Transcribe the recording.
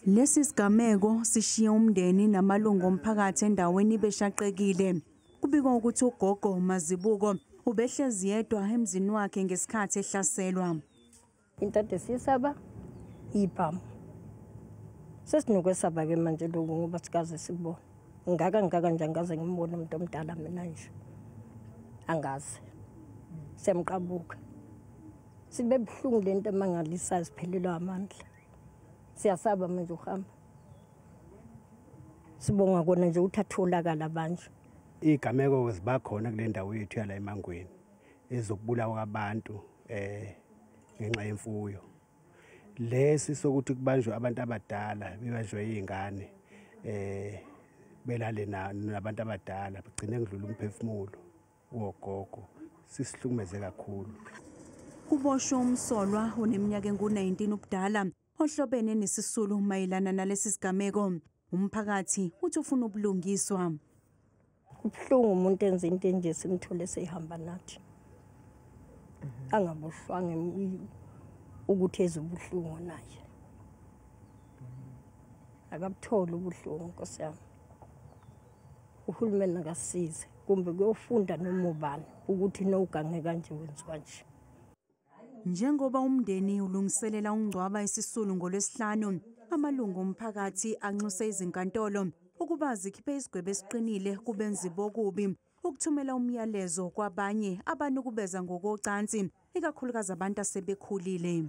Lesi sigameko sishiye umndeni namalungu omphakathi endaweni beshaqekile. Kubikwa ukuthi ugogo Mazibuko ubehlezi yedwa emzini wakhe ngesikhathi ehlaselwa. Into ade siyisaba ibhamu. Sesinokwesaba-ke manje lokhu ngoba sikaze sikubone. Ngaka ngaka nje angaze ngimbone umuntu omdala mina nje. Angazi. Siyamqabuka. Sibe buhlungu lento emangalisayo, siphelelwa amandla. Siyasaba manje ukuhamba. Sibonga kona nje ukuthi atholakala manje. Igameko ziba khona kule ndawo yethu yala eMangweni ezokubulawa kwabantu ngenxa yemfuyo. Lesi sokuthi kubanjwe abantu abadala bebanjwe izingane belale nabantu abadala begcine ngidlula umphefumulo wogogo, sisihlukumeze kakhulu. Kuboshwe umsolwa oneminyaka engu-19 ubudala ohlobene nesisulu mayelana nalesi sigameko. Umphakathi uthi ufuna ubulungiswa. Kubuhlungu umuntu enze into enje simthole seyihamba nathi. Angaboshwanga ukuthi eze ubuhlungu naye. Akabutholi ubuhlungu Nkosi yami. Uhulumeni akasize kumbe kuyofunda noma ubani ukuthi nowugange kanje wenziwa nje. Njengoba umndeni ulungiselela ukungcwaba isisulu ngoLwesihlanu, amalungu omphakathi anxuse izinkantolo ukuba zikhiphe isigwebo esiqinile kubenzi bokubi, ukuthumela umyalezo kwabanye abanukubeza ngokocansi, ikakhulukazi abantu asebekhulile.